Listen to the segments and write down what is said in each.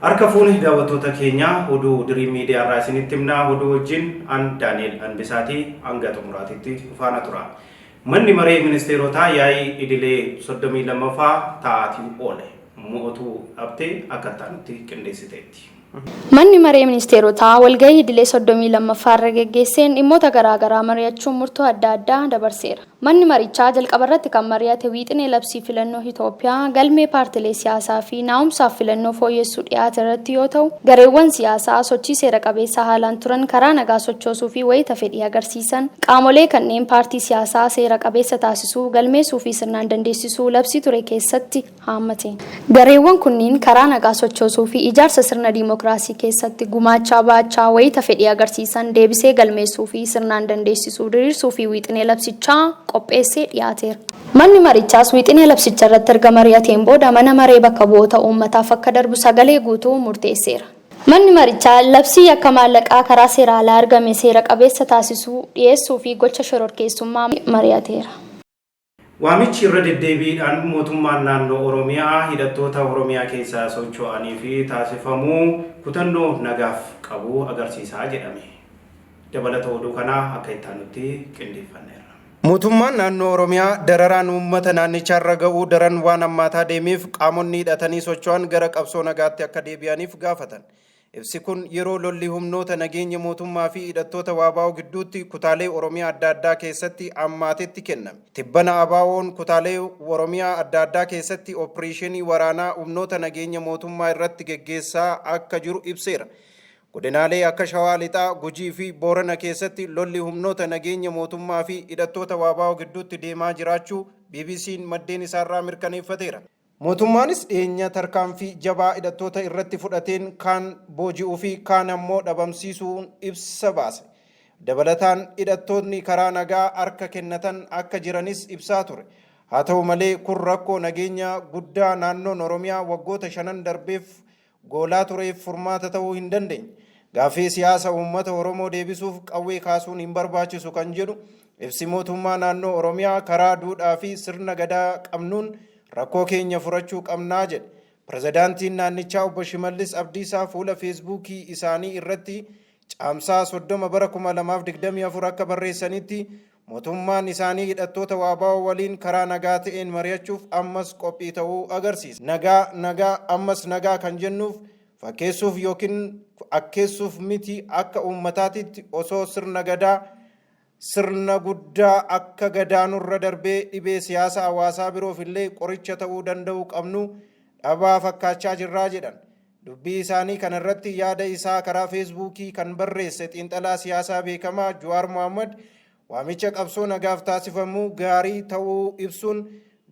Harka fuune daawwattoota keenya, oduu Diriim Miidiyaa irraa isinitti himna. Oduu wajjin an Daani'el Anbisaatii, hanga xumuraatitti faana tura. Manni maree ministeerotaa yaa'ii idilee 32ffaa taa'aatii oole. Mo'otuu dhabtee akka itti qindeessiteetti. Manni maree ministeerotaa walgahii idilee 32ffaa irra geggeesseen dhimmoota garaagaraa mari'achuun murtoo adda addaa dabarseera. Manni marichaa jalqabarratti kan mari'ate wiixinee labsii filannoo Itoophiyaa, galmee paartilee siyaasaa fi naa'umsaaf filannoo fooyyessuu dhiyaate irratti yoo ta'u, gareewwan siyaasaa sochii seera qabeessa haalaan turan karaa nagaa sochoosuu fi wayita fedhii agarsiisan qaamolee kanneen paartii siyaasaa seera qabeessa taasisuu, galmeessuu fi sirnaan dandeessisuu labsii ture keessatti haammate. Gareewwan kunniin karaa nagaa sochoosuu fi ijaarsa sirna diimokiraasii keessatti gumaachaa baachaa wayita fedhii agarsiisan deebisee galmeessuu fi sirnaan dandeessisuu diriirsuu fi wiixinee labsichaa qopheessee dhiyaateera. Manni marichaas wiixinee labsicha irratti erga mari'ateen booda mana maree bakka bu'oota uummataaf akka darbu sagalee guutuu murteesseera. Manni marichaa labsii yakka maallaqaa karaa seera alaa argame seera qabeessa taasisuu dhiyeessuu fi gocha shororkeessummaa mari'ateera. Waamichi irra deddeebiidhaan mootummaan naannoo Oromiyaa hidhattoota Oromiyaa keessaa socho'anii fi taasifamuu kutannoo nagaaf qabu agarsiisaa jedhame. Dabalata oduu kanaa akka itti aanutti qindeeffanneerra. Mootummaan naannoo Oromiyaa dararaan uummata naannichaarra ga'uu daran waan hammaataa deemeef qaamonni hidhatanii socho'an gara qabsoo nagaatti akka deebi'aniif gaafatan. Ibsi kun yeroo lolli humnoota nageenya mootummaa fi hidhattoota WBO gidduutti kutaalee Oromiyaa adda addaa keessatti hammaatetti kenname. Tibbana ABO'n kutaalee Oromiyaa adda addaa keessatti opereeshinii waraanaa humnoota nageenya mootummaa irratti geggeessaa akka jiru ibseera. Godinaalee akka Shawaa Lixaa, Gujii fi Boorana keessatti lolli humnoota nageenya mootummaa fi hidhattoota WBO gidduutti deemaa jiraachuu BBC'n maddeen isaarraa mirkaneeffateera. Mootummaanis dhiyeenya tarkaanfii jabaa hidhattoota irratti fudhateen kaan booji'uu fi kaan ammoo dhabamsiisuun ibsa baase. Dabalataan hidhattoonni karaa nagaa harka kennatan akka jiranis ibsaa ture. Haa ta'u malee, kun rakkoo nageenya guddaa naannoon Oromiyaa waggoota shanan darbeef goolaa tureef furmaata ta'uu hin dandeenye. Gaaffii siyaasa uummata Oromoo deebisuuf qawwee kaasuun hin barbaachisu kan jedhu ibsi mootummaa naannoo Oromiyaa, karaa duudhaa fi sirna gadaa qabnuun rakkoo keenya furachuu qabnaa jedhe. Pirezidaantiin naannichaa obbo Shimallis Abdiisaa fuula Feesbuukii isaanii irratti Caamsaa 30 bara 2024 akka barreessanitti, mootummaan isaanii hidhattoota WBO waliin karaa nagaa ta'een mari'achuuf ammas qophii ta'uu agarsiisa. Nagaa, nagaa, ammas nagaa kan jennuuf fakkeessuuf yookiin akkeessuuf miti. Akka uummataatitti osoo sirna gadaa, sirna guddaa akka gadaanurra darbee dhibee siyaasa hawaasaa biroof illee qoricha ta'uu danda'u qabnu dhabaa fakkaachaa jirraa jedhan. Dubbii isaanii kanarratti yaada isaa karaa Feesbuukii kan barreesse xiinxalaa siyaasaa beekamaa Jawaar Mohammad, waamicha qabsoo nagaaf taasifamu gaarii ta'uu ibsuun,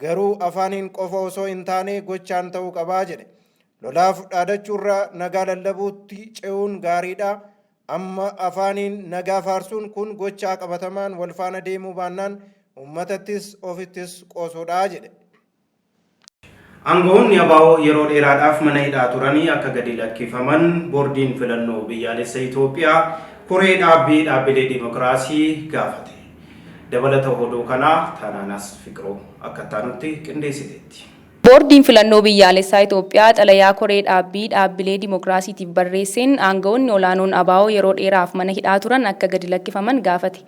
garuu afaaniin qofa osoo hin taane gochaan ta'uu qabaa jedhe. Lolaaf dhaadachuurra nagaa lallabuutti ce'uun gaariidha. Amma afaaniin nagaa faarsuun kun gochaa qabatamaan wal faana deemuu baannaan uummatattis ofittis qoosuudha jedhe. Aangawoonni ABO yeroo dheeraadhaaf mana hidhaa turanii akka gadi lakkifaman boordiin filannoo biyyaalessa Itoophiyaa koree dhaabbii dhaabbilee dimokiraasii gaafate. Dabalata oduu kanaa Taanaanaas Fiqiroo akka itti qindeessiteetti. Boordiin filannoo biyyaalessaa Itoophiyaa xalayaa koree dhaabbii dhaabbilee dimokiraasiitiif barreesseen aangawoonni olaanoon ABO yeroo dheeraaf mana hidhaa turan akka gadi lakkifaman gaafate.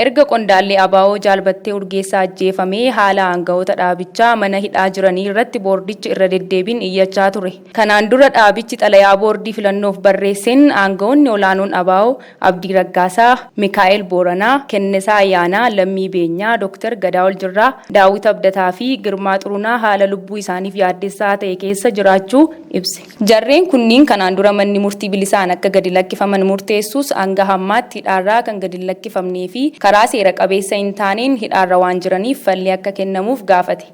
Erga qondaalli ABO Jaalbattee Urgeessaa ajjeefamee haala aangawoota dhaabichaa mana hidhaa jiranii irratti boordichi irra deddeebiin iyyachaa ture. Kanaan dura dhaabichi xalayaa boordii filannoof barreesseen aangawoonni olaanoon ABO Abdii Raggaasaa, Mikaa'el Booranaa, Kennesaa Ayyaanaa, Lammii Beenyaa, Dr. Gadaa Oljirraa, Daawit Abdataa fi Girmaa Xurunaa haala lubbuu isaaniif yaaddessaa ta'e keessa jiraachuu ibse. Jarreen kunniin kanaan dura manni murtii bilisaan akka gadi lakkifaman murteessus hanga hammaatti hidhaarraa kan gadi hin lakkifamnee fi karaa seera qabeessa hin taaneen hidhaarra waan jiraniif falli akka kennamuuf gaafate.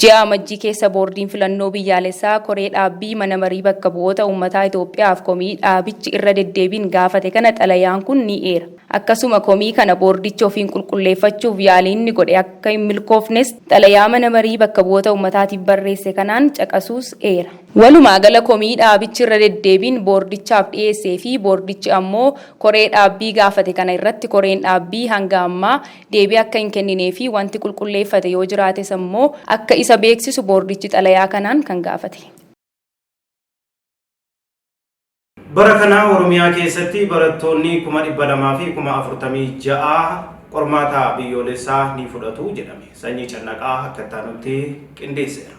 Ji'a Amajjii keessa boordiin filannoo biyyaalessaa koree dhaabbii mana marii bakka bu'oota uummataa Itoophiyaaf komii dhaabichi irra deddeebiin gaafate kana xalayaan kun ni eera. Akkasuma komii kana boordichi ofiin qulqulleeffachuuf yaalii inni godhe akka hin milkoofnes xalayaa mana marii bakka bu'oota uummataatiif barreesse kanaan caqasuus eera. Walumaa gala komii dhaabichi irra deddeebiin boordichaaf dhiyeessee fi boordichi ammoo koree dhaabbii gaafate kana irratti koreen dhaabbii hanga ammaa deebii akka hin kenninee fi wanti qulqulleeffate yoo jiraates ammoo akka isa beeksisu boordichi xalayaa kanaan kan gaafate. Bara kana Oromiyaa keessatti barattoonni 246,000 qormaata biyyoolessaa ni fudhatu jedhame. Sanyii Cannaqaa akka itti qindeesseera.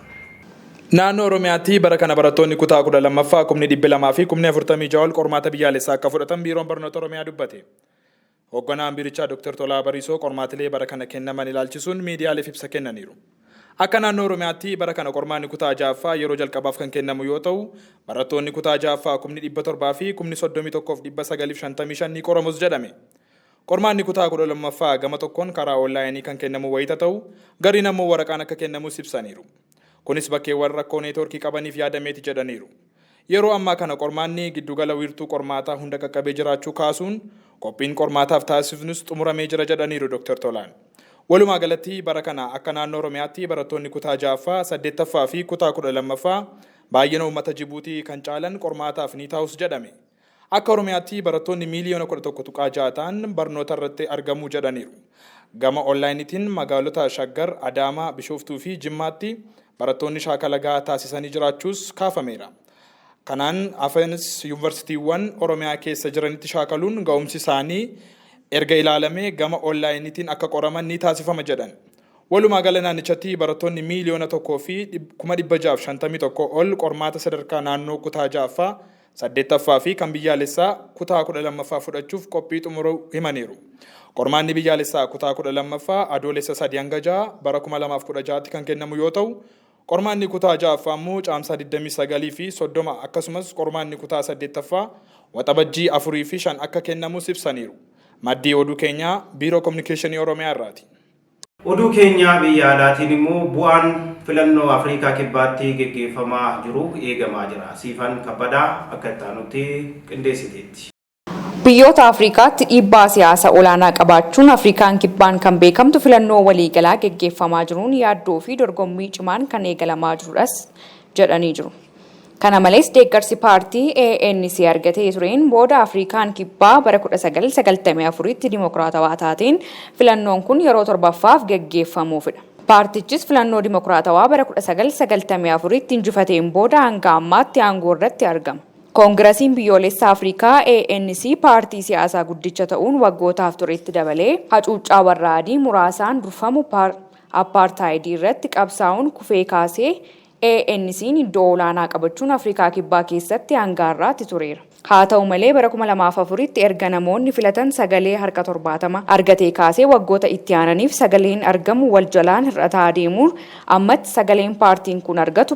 Naannoo Oromiyaatti bara kana barattoonni kutaa 12ffaa 246,000 ol qormaata biyyaalessaa akka fudhatan Biiroon Barnoota Oromiyaa dubbate. Hoogganaan biirichaa Dr. Tolaa Bariisoo qormaatilee bara kana kennaman ilaalchisuun miidiyaaleef ibsa kennaniiru. Akka naannoo Oromiyaatti bara kana qormaanni kutaa 6ffaa yeroo jalqabaaf kan kennamu yoo ta'u, barattoonni kutaa 6ffaa 731,955 ni qoramus jedhame. Qormaanni kutaa 12ffaa gama tokkoon karaa onlaayinii kan kennamu wayita ta'u, gariin ammoo waraqaan akka kennamus ibsaniiru. Kunis bakkeewwan rakkoo neetwoorkii qabaniif yaadameeti jedhaniiru. Yeroo ammaa kana qormaanni giddugala wiirtuu qormaataa hunda qaqqabee jiraachuu kaasuun qophiin qormaataaf taasifnus xumuramee jira jedhaniiru Dr. Tolaan. Walumaa galatti bara kana akka naannoo Oromiyaatti barattoonni kutaa 6ffaa, 8ffaa fi kutaa 12ffaa baay'ina uummata Jibuutii kan caalan qormaataaf ni taa'us jedhame. Akka Oromiyaatti barattoonni miiliyoona 11.6 ta'an barnoota irratti argamuu jedhaniiru. Gama onlaayiniitiin magaalota Shaggar, Adaamaa, Bishooftuu fi Jimmaatti barattoonni shaakala gahaa taasisanii jiraachuus kaafameera. Kanaan hafanis yuunivarsiitiiwwan Oromiyaa keessa jiranitti shaakaluun ga'umsi isaanii erga ilaalamee gama onlaayiniitiin akka qoraman ni taasifama jedhan. Walumaa gala naannichatti barattoonni 1,651,000 ol qormaata sadarkaa naannoo kutaa 6ffaa, 8ffaa fi kan biyyaalessaa kutaa 12ffaa fudhachuuf qophii xumuruu himaniiru. Qormaanni biyyaalessaa kutaa 12ffaa adoolessa 3 hanga 6 bara 2016tti kan kennamu yoo ta'u, qormaanni kutaa 6ffaa immoo caamsaa 29 fi 30 akkasumas qormaanni kutaa 8ffaa waxabajjii 4 fi 5 akka kennamus ibsaniiru. Maddii oduu keenyaa Biiroo Kominikeeshinii Oromiyaa irraati. Oduu keenya biyya alaatiin immoo bu'aan filannoo Afrikaa Kibbaatti geggeeffamaa jiru eegamaa jira. Siifan Kabbadaa akka itti aanutti qindeessiteetti. Biyyoota Afrikaatti dhiibbaa siyaasaa olaanaa qabaachuun Afrikaan Kibbaan kan beekamtu filannoo waliigalaa geggeeffamaa jiruun yaaddoo fi dorgommii cimaan kan eegalamaa jirudhas jedhanii jiru. Kana malees deeggarsi paartii ANC argatee tureen booda Afrikaan Kibbaa bara 1994tti dimokiraatawaa taateen filannoon kun yeroo 7ffaaf geggeeffamuufidha. Paartichis filannoo dimokiraatawaa bara 1994tti injifateen booda hanga ammaatti aangoo irratti argama. Koongirasiin biyyoolessa Afrikaa ANC paartii siyaasaa guddicha ta'uun waggootaaf turetti dabalee hacuuccaa warra adii muraasaan durfamu apartaayidii irratti qabsaa'uun kufee kaasee ANC'n iddoo olaanaa qabachuun Afrikaa Kibbaa keessatti hanga har'aatti tureera. Haa ta'u malee bara 2004tti erga namoonni filatan sagalee harka 70 argatee kaasee waggoota itti aananiif sagaleen argamu wal jalaan hir'ataa adeemuun ammatti sagaleen paartiin kun argatu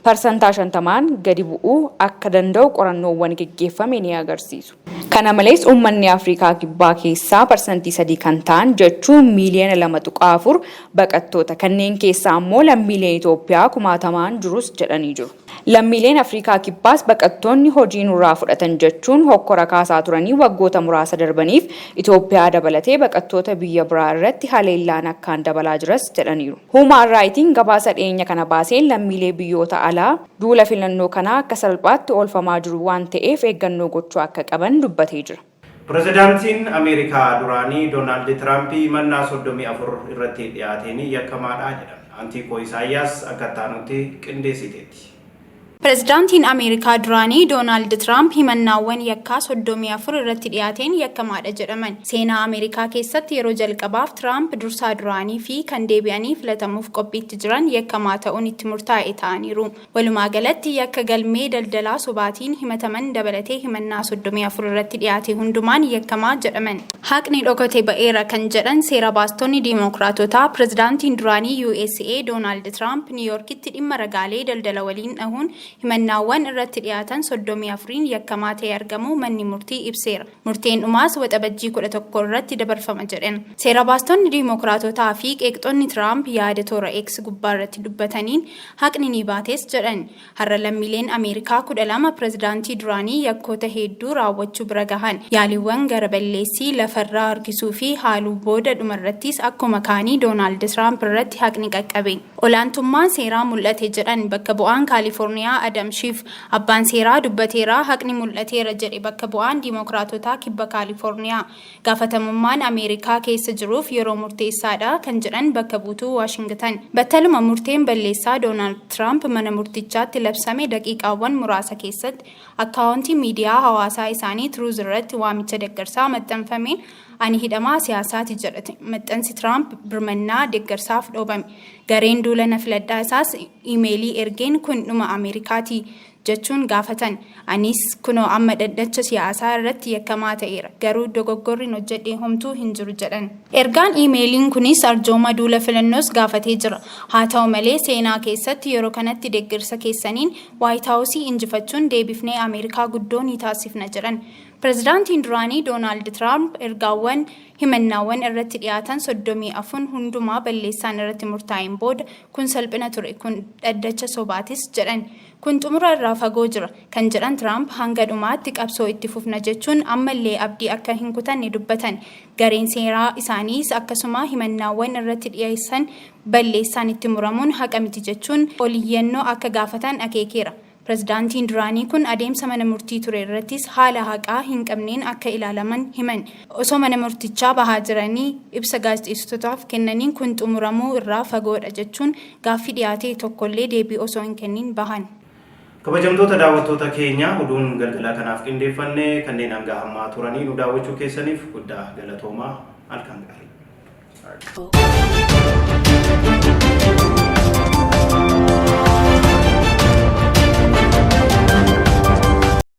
50% gadi bu'uu akka danda'u qorannoowwan geggeeffame ni agarsiisu. Kana malees uummanni Afrikaa Kibbaa keessaa 3% kan ta'an jechuun miiliyoona 2.4 baqattoota, kanneen keessaa ammoo lammiileen Itoophiyaa kumaatamaan jirus jedhanii jiru. Lammiileen Afrikaa Kibbaas baqattoonni hojii nurraa fudhatan jechuun hokkora kaasaa turanii waggoota muraasa darbaniif Itoophiyaa dabalatee baqattoota biyya biraa irratti haleellaan akkaan dabalaa jiras jedhaniiru. Human Rights gabaasa dhiyeenya kana baaseen lammiilee biyyoota alaa duula filannoo kanaa akka salphaatti oolfamaa jiru waan ta'eef eeggannoo gochuu akka qaban dubbatee jira. Pirezidaantiin Ameerikaa duraanii Doonaald Tiraamp himannaa 34 irratti dhiyaateen yakkamaadha jedhan. Antiikoo Isaayyaas akka itti qindeessiteetti. Pirezidaantiin Ameerikaa duraanii Doonaald Tiraamp himannaawwan yakkaa 34 irratti dhiyaateen yakkamaadha jedhaman. Seenaa Ameerikaa keessatti yeroo jalqabaaf Tiraamp dursaa duraanii fi kan deebi'anii filatamuuf qophiitti jiran yakkamaa ta'uun itti murtaa'e ta'aniiru. Walumaa galatti yakka galmee daldalaa sobaatiin himataman dabalatee himannaa 34 irratti dhiyaate hundumaan yakkamaa jedhaman. Haqni dhokate ba'eera kan jedhan seera baastonni Diimookiraatotaa pirezidaantiin duraanii USA Doonaald Tiraamp Niiyorkitti dhimma ragaalee daldala waliin dhahuun himannaawwan irratti dhiyaatan 34 yakkamaa ta'e argamu manni murtii ibseera. Murteen dhumaas waxabajjii 11 irratti dabarfama jedhan. Seera baastonni Diimookiraatotaa fi qeeqxonni Tiraamp yaada toora X gubbaa irratti dubbataniin haqni ni baates jedhan. Har'a lammiileen Ameerikaa 12 pirezidaantii duraanii yakkoota hedduu raawwachuu bira gahan. Yaaliiwwan gara balleessii lafarraa harkisuu fi haaluu booda dhumarrattis akkuma kaanii Doonaald Tiraamp irratti haqni qaqqabe. Olaantummaan seeraa mul'ate jedhan bakka bu'aan Kaalifoorniyaa Adam Schiff. Abbaan seeraa dubbateera, haqni mul'ateera jedhe bakka bu'aan Diimookiraatotaa Kibba Kaalifoorniyaa. Gaafatamummaan Ameerikaa keessa jiruuf yeroo murteessaadha kan jedhan bakka buutuu Waashingitan. Battaluma murteen balleessaa Doonaald Tiraamp mana murtichaatti labsame daqiiqaawwan muraasa keessatti akkaawuntii miidiyaa hawaasaa isaanii Truth irratti waamicha deeggarsaa maxxanfameen ani hidhamaa siyaasaati jedhate. Maxxansi Tiraamp birmannaa deeggarsaaf dhoobame. Gareen duula na filadhaa isaas iimeelii ergeen kun dhuma Ameerikaati jechuun gaafatan. Anis kunoo amma dhaddacha siyaasaa irratti yakkamaa ta'eera. Garuu dogoggorri hojjedhee homtuu hin jiru jedhan. Ergaan iimeeliin kunis arjooma duula filannoos gaafatee jira. Haa ta'u malee seenaa keessatti yeroo kanatti deeggarsa keessaniin Waayit Haawusii injifachuun deebifnee Ameerikaa guddoo ni taasifna jedhan. Pireezidaantiin duraanii Doonaald Tiraamp ergaawwan himannaawwan irratti dhiyaatan 34 hundumaa balleessaan irratti murtaa'een booda kun salphina ture, kun dhaddacha sobaatis jedhan. Kun xumura irraa fagoo jira kan jedhan Tiraamp hanga dhumaatti qabsoo itti fufna jechuun ammallee abdii akka hin kutanne dubbatan. Gareen seeraa isaaniis akkasuma himannaawwan irratti dhiyeessan balleessaan itti muramuun haqa miti jechuun oliyyannoo akka gaafatan akeekeera. Pireezidaantiin duraanii kun adeemsa mana murtii ture irrattis haala haqaa hin qabneen akka ilaalaman himan. Osoo mana murtichaa bahaa jiranii ibsa gaazexeessitootaaf kennaniin kun xumuramuu irraa fagoodha jechuun gaaffii dhiyaate tokkollee deebii osoo hin kennin bahan. Kabajamtoota daawwattoota keenya, oduun galgala kanaaf qindeeffanne kanneen hanga ammaa turanii nu daawwachuu keessaniif guddaa galatoomaa, halkan gaarii.